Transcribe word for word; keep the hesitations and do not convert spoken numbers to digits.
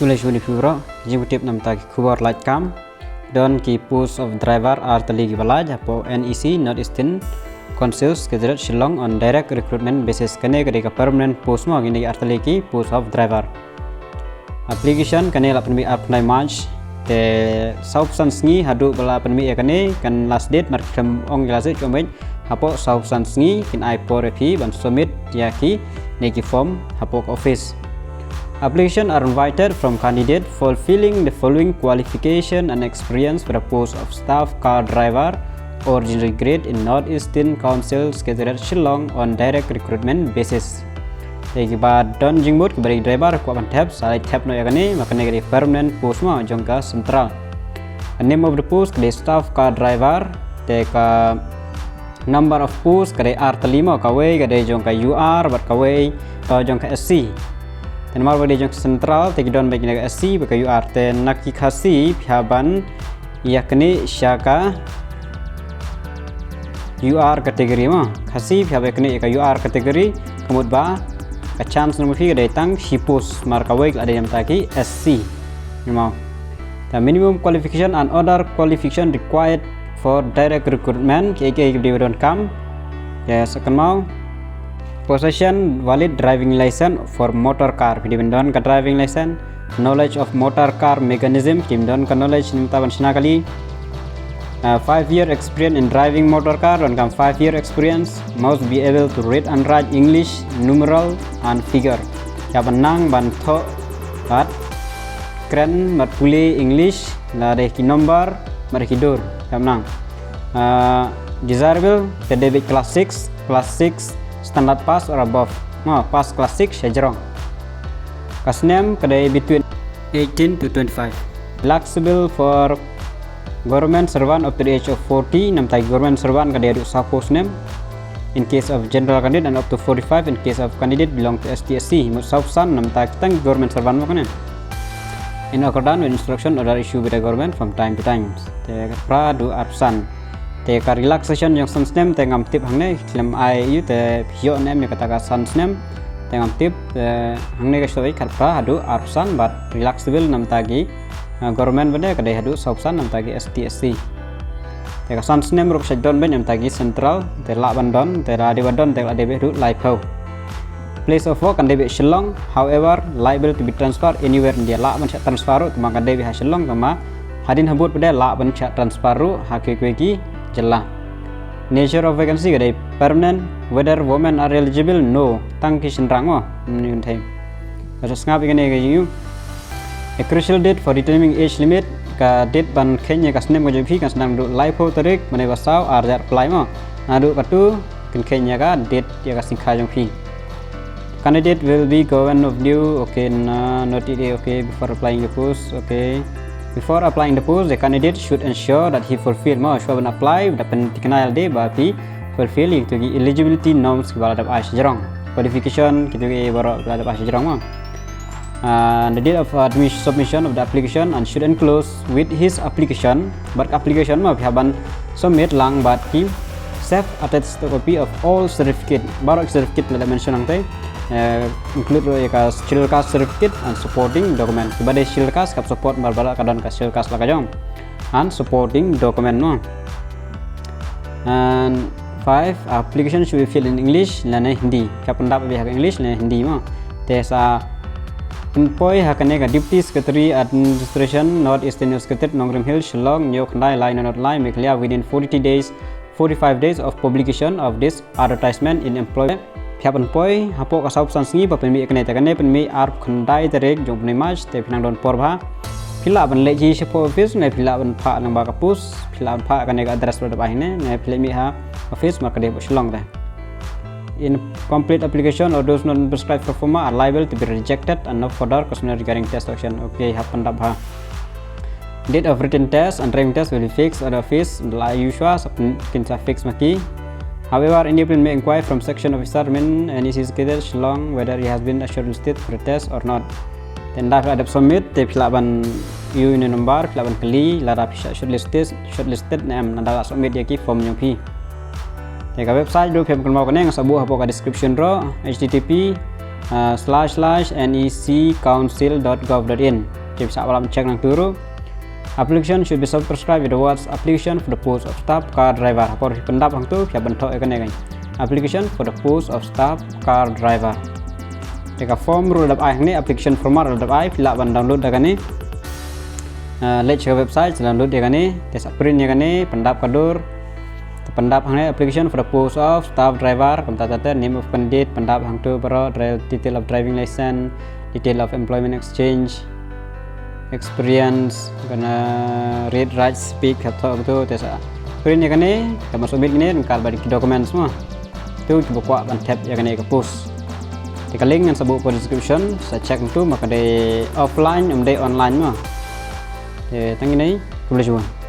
Khublei shibun ïa phi baroh. Jingpyntip namar ki khubor lait kam. Don ki post of driver artylli kiba lait hapoh N E C, North Eastern Council Secretariat Shillong on direct recruitment basis. Kane ka dei ka permanent post mo, kine ki artylli ki post of driver. Application kane la pynmih arphew March. Te sawphew san sngi haduh ba la pynmih ïa kane, kan last date mar khlem ong ïa la shu ong hapoh sawphew san sngi kin ai por ïa phi ban submit ïa kine ki form hapoh ka office. Application are invited from candidate fulfilling the following qualification and experience for the post of staff car driver, original grade in North Eastern Council Secretariat Shillong on direct recruitment basis. Te kiba don jingmut kiba dei driver kwah ban thep, sa leit thep noh ïa kane, ma kane ka dei permanent post mo jong ka central. Ka name of the post ka dei staff car driver, te ka number of post ka dei artylli mo, kawei ka dei jong ka U R bad kawei ka jong ka S C. Te namar ba dei jong ka central te ki don beit kine ka S C bad ka U R, te na ki Khasi phi hap ban ïa kane sha ka U R category mo. Khasi phi hap ïa kane ka U R category, ka mut ba ka chance na phi ka dei tang shi post, mar kawei ka la dei namar ki S C. Mo. The minimum qualification and other qualification required for direct recruitment, ki ei ki ei ki dei ban don kam. Yes, akan mo. Possession valid driving license for motor car, phi dei ban don ka driving license. Knowledge of motor car mechanism, phi dei ban don ka knowledge namar ban shna kali. Uh, five year experience in driving motor car, don kam five year experience. Must be able to read and write English, numeral and figure. Phi hap ban nang ban thoh bad kren bad pule English, lada ki number bad ki dur, phi hap nang. Uh, desirable candidate class six, class six standard pass or above. Mo, pass class six shajrong. Ka snem ka dei between eighteen to twenty-five. Flexible for government servant up to the age of forty, namar ki government servant ka dei haduh sawphew snem. In case of general candidate and up to forty-five in case of candidate belong to S T S C. Mut sawphew san namar ki tang government servant mo kane. In accordance with instruction order issued by the government from time to time. Te ka pra haduh arphew san. Te ka relaxation jong san snem te ngam tip hangne, khlem ai ïa u te phi ïoh ne em ïa kata ka san snem. Te ngam tip, te hangne ka shu dei ka pra haduh arphew san bad relaxable namar ki, uh, government bad ka dei haduh sawphew san namar ki S T S C. Te ka san snem ruh ka shait don beit namar ki central, te lah ban don, te la dei ban don, te la dei beit haduh laiphew. Place of work kan dei beit Shillong, however, liable to be transferred anywhere India. Lah ban shah transfer ruh, tangba kan dei beit ha Shillong, tangba hadien habud pat lah ban shah transfer ruh ha kiwei kiwei ki jylla. Nature of vacancy ka dei permanent, whether women are eligible, no, tang ki shynrang mo, ym ni un thei. Ka sngap ïa kane ka jingïoh. A crucial date for determining age limit, ka date ban kheiñ ïa ka snem ka jong phi kan sdang naduh laiphew tarik bnai ba saw ar hajar arphew lai mo. Naduh katu kin kheiñ ïa ka date ïa ka sngikha jong phi. Candidate will be given of due, okay, na, not it, okay, before applying the post, okay. Before applying the post, the candidate should ensure that he fulfill mo, shuwa ban apply, da pynthikna ïalade ba phi fulfill ïa kito ki eligibility norms kiba la dep ai shajrong. Qualification, kito ki baroh kiba la dep ai shajrong mo. Uh, the date of admission, submission of the application and should enclose with his application, bad ka application mo phi hap ban submit lang bad ki self attested copy of all certificate, baroh ki certificate la dep mention hangtei, eh, include ruh ïa ka schedule caste certificate and supporting document. Kiba dei schedule caste ka support namar ba la ka don ka schedule caste la ka jong. And supporting document mo. And five, application should be filled in English lane Hindi. Ka pyndap beit ha ka English lane Hindi mo. Te sa pynpoi ha kane ka Deputy Secretary Administration, North Eastern Secretariat, Nongrim Hill, Shillong, New Khyndai Line, North Line, Meghalaya within forty days, forty-five days of publication of this advertisement in employment. Phi hap ban poi hapoh ka sawphew san sngi ba pynmih ïa kane, te kane pynmih arphew khyndai tarik jong u bnai March, te phi nang don por bha. Phi lah ban leit hi shapoh office ne phi lah ban phah lyngba ka post, phi lah ban phah kane ka address ba la dep ai hangne, ne phi leit mih ha office mar ka dei hapoh Shillong te. Incomplete application or those not prescribed pro forma are liable to be rejected and no further consideration regarding test action. Okay, hap pyndap bha. Date of written test and driving test will be fixed at the office. La ïoh shuwa sa pyn-, kin sa fix ma ki. However, any applicant may inquire from section officer min N E C Secretariat Shillong whether he has been shortlisted for the test or not. Te ynda phi la dep submit te phi lah ban ïoh ïa une u number, phi lah ban kylli lada phi shah shortlisted, shortlisted ne em, ynda la submit ïa ki form jong phi. Te ka website ruh phi hap ban kynmaw kane, nga sa buh hapoh ka description ruh, H T T P uh, slash slash nec council dot gov dot in. Te phi sa lah ban check nangtu ruh. Application should be subscribed with the words application for the post of staff car driver. Ha por phi pyndap hangtu phi hap ban thoh ïa kane kan. Application for the post of staff car driver. Te ka form ruh la dep ai hangne, application form ruh la dep ai, phi lah ban download da kane. Uh, leit sha ka website, download ïa kane, te sa print ïa kane, pyndap ka dur. Te pyndap hangne application for the post of staff driver, kumta te name of candidate, pyndap hangtu baroh, dri-, detail of driving license, detail of employment exchange, experience, kane read, write, speak, hap thoh hangtu, te sa print ïa kane, te ma submit kane, ryngkat bad ki documents mo. Tu kiba kwah ban thep ïa kane ka post. Te ka link ngan sa buh ha description, sa check hangtu, ma ka dei offline, ym dei online mo. Te tang kine, khublei shibun.